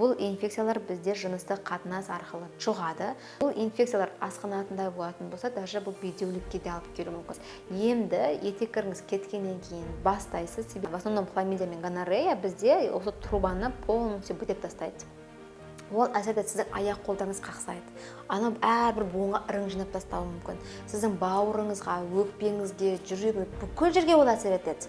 Бұл инфекциялар бізде жыныстық қатынас арқылы жұғады. Бұл инфекциялар асқынатындай болатын болса, даже бұл бедеулікке де алып келуі мүмкін. Емді етеккіріңіз кеткеннен кейін бастайсыз. В основном хламидия мен гонорея бізде осы трубаны полностью бітеп тастайды. Ол әсер етеді, сіздің аяқ қолдарыңыз қақсайды, анау әрбір буынға ірің жинап тастауы мүмкін, сіздің бауырыңызға, өкпеңізге, жүрегіңізге, бүкіл жерге ол әсер етеді.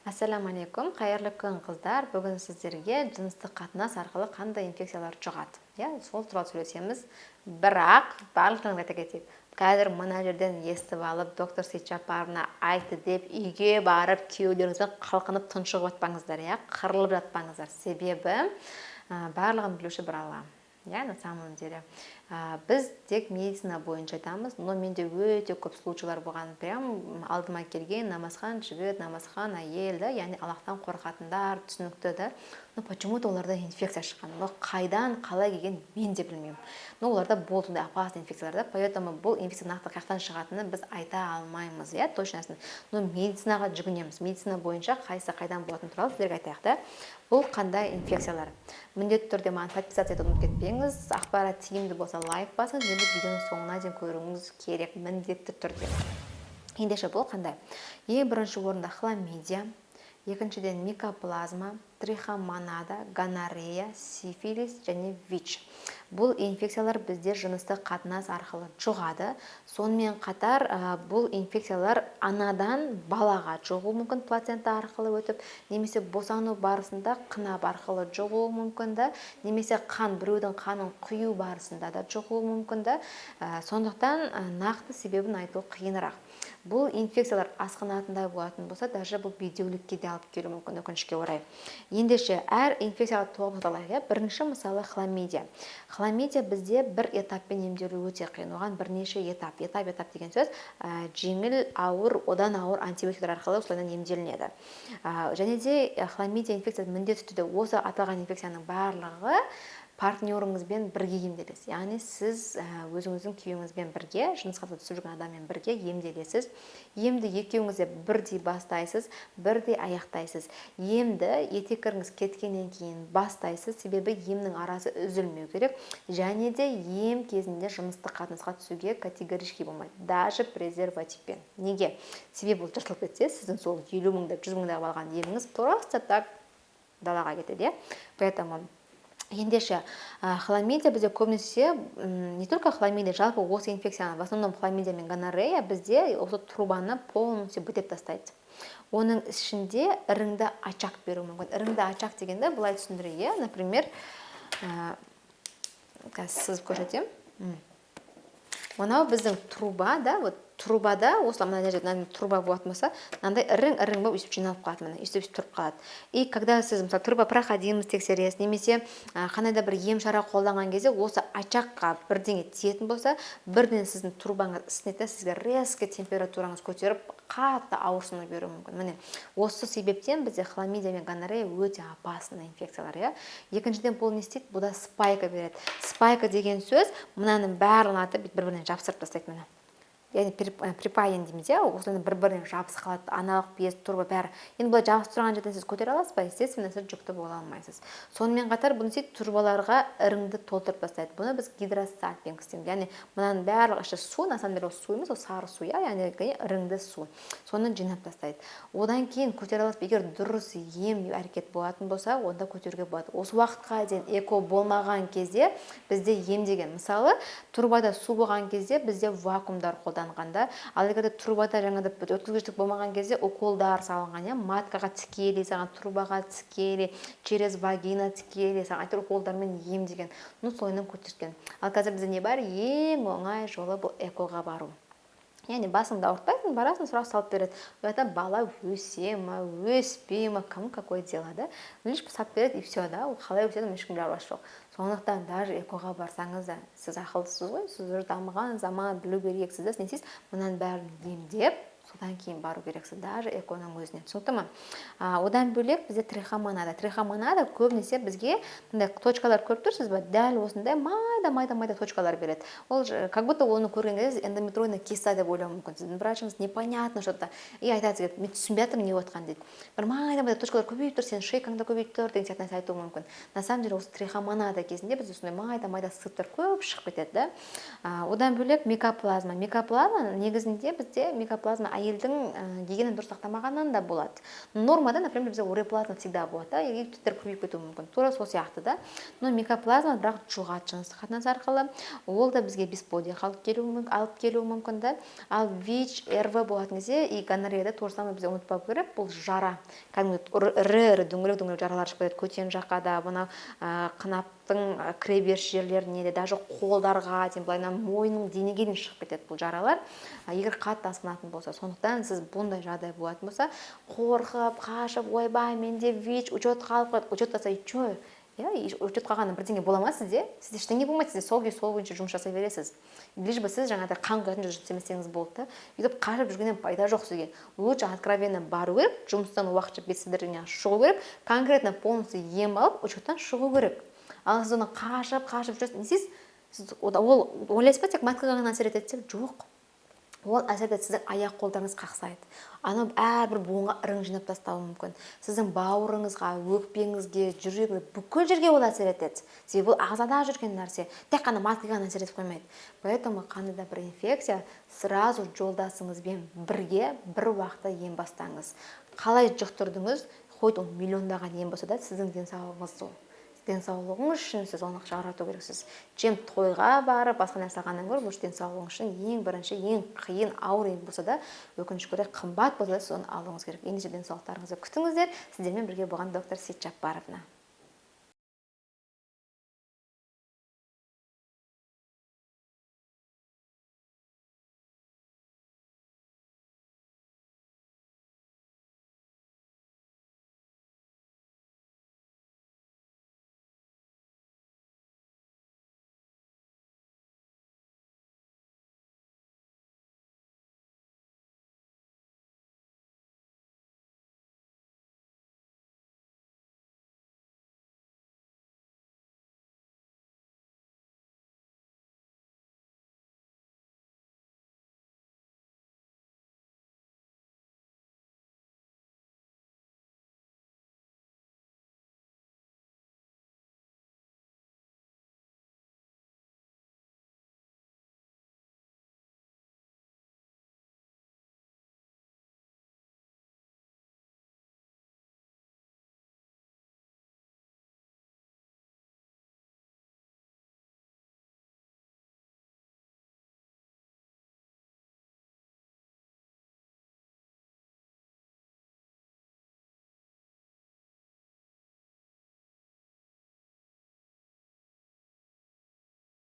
Ассалаумағалейкум, қайырлы күн, қыздар! Бүгін сіздерге жыныстық қатынас арқылы қандай инфекциялар жұғады, иә, сол туралы сөйлесеміз. Бірақ барлықтарыңызға айта кетейік, қазір мына жерден естіп алып, доктор Сейтжаппаровна айтты деп, үйге барып күйеулеріңізбен қалқынып, тұншығып жатпаңыздар, иә, қырылып жатпаңыздар. Себебі барлығын білуші бір Алла, иә. На самом деле біз тек медицина бойынша айтамыз, но менде өте көп случайлар болған. Прям алдыма келген намазхан жігіт, намазхан әйел да, яғни Аллахтан қорқатындар, түсінікті да, но почему то оларда инфекция шыққан. Но қайдан, қалай келген, мен де білмеймін, но оларда болды сондай опасный инфекциялар да. Поэтому бұл инфекция нақты қай жақтан шығатынын біз айта алмаймыз, иә, точносын, но медицинаға жүгінеміз. Медицина бойынша қайсысы қайдан болатыны туралы сіздерге айтайық та. Бұл қандай инфекциялар? Міндетті түрде маған подписаться етуді ұмытып кетпеңіз. Ақпарат тиімді болса, лайк басыңыз және видеоның соңына дейін көруіңіз керек міндетті түрде. Ендеше, бұл қандай? Ең бірінші орында хламидия, екіншіден микоплазма, трихомонада, гонорея, сифилис және ВИЧ. Бұл инфекциялар бізде жыныстық қатынас арқылы жұғады. Сонымен қатар бұл инфекциялар анадан балаға жұғуы мүмкін, плацента арқылы өтіп, немесе босану барысында қынап арқылы жұғуы мүмкін да, немесе қан, біреудің қанын құю барысында да жұғуы мүмкін да. Сондықтан нақты себебін айту қиынырақ. Бұл инфекциялар асқынатындай болатын болса, даже бұл бедеулікке де алып келуі мүмкін, өкінішке орай. Ендеше, әр инфекцияға тоқталайық, иә. Бірінші, мысалы, хламидия. Хламидия бізде бір этаппен емделу өте қиын, оған бірнеше этап. Этап деген сөз жеңіл, ауыр, одан ауыр антибиотиктер арқылы осылайынан емделінеді. Және де хламидия инфекциясы міндетті түрде, осы аталған инфекцияның барлығы партнеріңізбен бірге емделесіз, яғни сіз өзіңіздің күйеуіңізбен бірге, жыныс қатынасқа түсіп жүрген адаммен бірге емделесіз. Емді екеуіңіз де бірдей бастайсыз, бірдей аяқтайсыз. Емді етеккіріңіз кеткеннен кейін бастайсыз, себебі емнің арасы үзілмеу керек. Және де ем кезінде жыныстық қатынасқа түсуге категорически болмайды, даже презервативпен. Неге? Себебі ол жыртылып кетсе, сіздің сол 50 мыңдап, 100 мыңдап алған еміңіз просто так далаға кетеді, иә. Поэтому, ендеше, хламидия бізде көбінесе, не только хламидия, жалпы осы инфекцияны, в основном хламидия мен гонорея бізде осы трубаны полностью бітеп тастайды. Оның ішінде іріңді очаг беруі мүмкін. Іріңді очаг дегенді былай түсіндірейік, иә. Например, қазір сызып көрсетемін. Мынау біздің труба да. Вот трубада осылай, мына жерде мынандай труба болатын болса, мынандай ірің ірің болып өйстіп жиналып қалады, міне, өйстіп өйстіп тұрып қалады. И когда сіз, мысалы, трубопроходимость тексересіз немесе қандай да бір ем шара қолданған кезде, осы очагқа бірдеңе тиетін болса, бірден сіздің трубаңыз ісінеді да, сізге резко температураңыз көтеріп, қатты ауырсыну беруі мүмкін. Міне, осы себептен бізде хламидия мен гонорея өте опасный инфекциялар, иә. Екіншіден, бұл не істейді? Бұда спайка береді. Спайка деген сөз мынаның барлығын атып, бүйтіп бір біріне жабыстырып тастайды, міне, яғни припаян дейміз, иә. Осылай бір біріне жабысып қалады аналық без, труба, бәрі. Енді былай жабысып тұрған жерден сіз көтере аласыз ба? Естественно, сіз жүкті бола алмайсыз. Сонымен қатар бұны істейді, трубаларға іріңді толтырып тастайды. Бұны біз гидросальпинкс дейміз, яғни мынаның барлығы іші су, на самом деле ол су емес, ол сары су, иә, яғни іріңді су, соны жинап тастайды. Одан кейін көтере аласыз ба? Егер дұрыс ем әрекет болатын болса, онда көтеруге болады. Осы уақытқа дейін ЭКО болмаған кезде бізде емдеген, мысалы, трубада су болған кезде бізде вакуумдар қолданғанда, ал егер де трубада жаңағыдай өткізгіштік болмаған кезде уколдар салынған, иә, маткаға тікелей салған, трубаға тікелей, через вагина тікелей салған, әйтеуір уколдармен емдеген, ну, солайынан көтерген. Ал қазір бізде не бар? Ең оңай жолы бұл ЭКОға бару, яғни басыңды ауыртпайсың, барасың, сразу салып береді. Ол жақта бала өсе ма, өспей ма, кому какое дело да, лишь бы салып береді и все да. Ол қалай өседі, ешкімде шаруасы жоқ. Сондықтан даже ЭКОға барсаңыз да, сіз ақылдысыз ғой, сіз уже дамыған заман, білу керексіз да. Не істейсіз? Мынаның бәрін емдеп Содан кейін бару керексіз, даже ЭКО-ның өзіне. Түсінікті ма? Одан бөлек бізде трихомонада. Трихомонада көбінесе бізге мындай точкалар көріп тұрсыз ба? Дәл осындай майда, майда, майда точкалар береді. Ол как будто оны көрген кезде эндометриоидный киста деп ойлауы мүмкін. Сіздің врачыңыз непонятно что то и айтады сізге: «Мен түсінбей жатырмын, не болып жатқанын», – дейді. Бір майда, майда точкалар көбейіп тұр, сенің шейкаңда көбейіп тұр деген сияқты нәрсе айтуы мүмкін. На самом деле осы трихомонада кезінде бізде сондай майда, майда сыптар көп шығып кетеді да. Одан бөлек микоплазма. Микоплазма негізінде бізде микоплазма әйелдің гигиенаны дұрыс сақтамағаннан да болады. Нормада, например, бізде уреаплазма всегда болады да, егер көбейіп кетуі мүмкін, тура сол сияқты да. Но микоплазма бірақ жұғады жыныстық қатынас арқылы, ол да бізге бесплодие алып келуі мүмкін да. Ал ВИЧ, РВ болатын кезде и гонореяда то же самое. Бізде ұмытпау керек, бұл жара, кәдімгі ірі ірі дөңгелек дөңгелек жаралар шығып кетеді көтен жаққа да, мынау қынаптың кіреберіс жерлеріне де, даже қолдарға дейін, былайынан мойынның, денеге дейін шығып кетеді бұл жаралар, егер қатты асқынатын болса. Сондықтан сіз бұндай жағдай болатын болса, қорқып қашып, «Ойбай, менде ВИЧ, учетқа алып қойды». Учет алса, и че? Иә, учет қалғанда бірдеңе бола ма сізде? Сізде ештеңе болмайды. Сізде сол күй, сол күйінше жұмыс жасай бересіз, лишь бы сіз жаңағыдай қан құятын жерде жұмыс істемесеңіз болды да. Өйтіп қашып жүргеннен пайда жоқ сізге. Лучше откровенно бару керек, жұмыстан уақытша без содержания шығу керек, конкретно полностью ем алып, учеттан шығу керек. Ал сіз оны қашып қашып жүресіз, не істейсіз сіз? Ол ойлайсыз ба, тек маткаға ғана әсер етеді деп? Жоқ, ол әсер етеді. Сіздің аяқ қолдарыңыз қақсайды, анау әрбір буынға ірің жинап тастауы мүмкін, сіздің бауырыңызға, өкпеңізге, жүрегіңізге, бүкіл жерге ол әсер етеді. Себебі бұл ағзада жүрген нәрсе, тек қана маткаға ғана әсер етіп қоймайды. Поэтому қандай да бір инфекция, сразу жолдасыңызбен бірге бір уақытта ем бастаңыз. Қалай жұқтырдыңыз, хоть ол миллиондаған ем болса да, сіздің денсаулығыңыз, ол денсаулығыңыз үшін сіз оны жарату керексіз. Чем тойға барып, басқа нәрсе алғаннан гөрі, лучше денсаулығыңыз үшін ең бірінші, ең қиын, ауыр ем болса да, өкінішке орай, қымбат болса да, сіз оны алуыңыз керек. Ендеше денсаулықтарыңызды күтіңіздер. Сіздермен бірге болған доктор Сейтжаппаровна.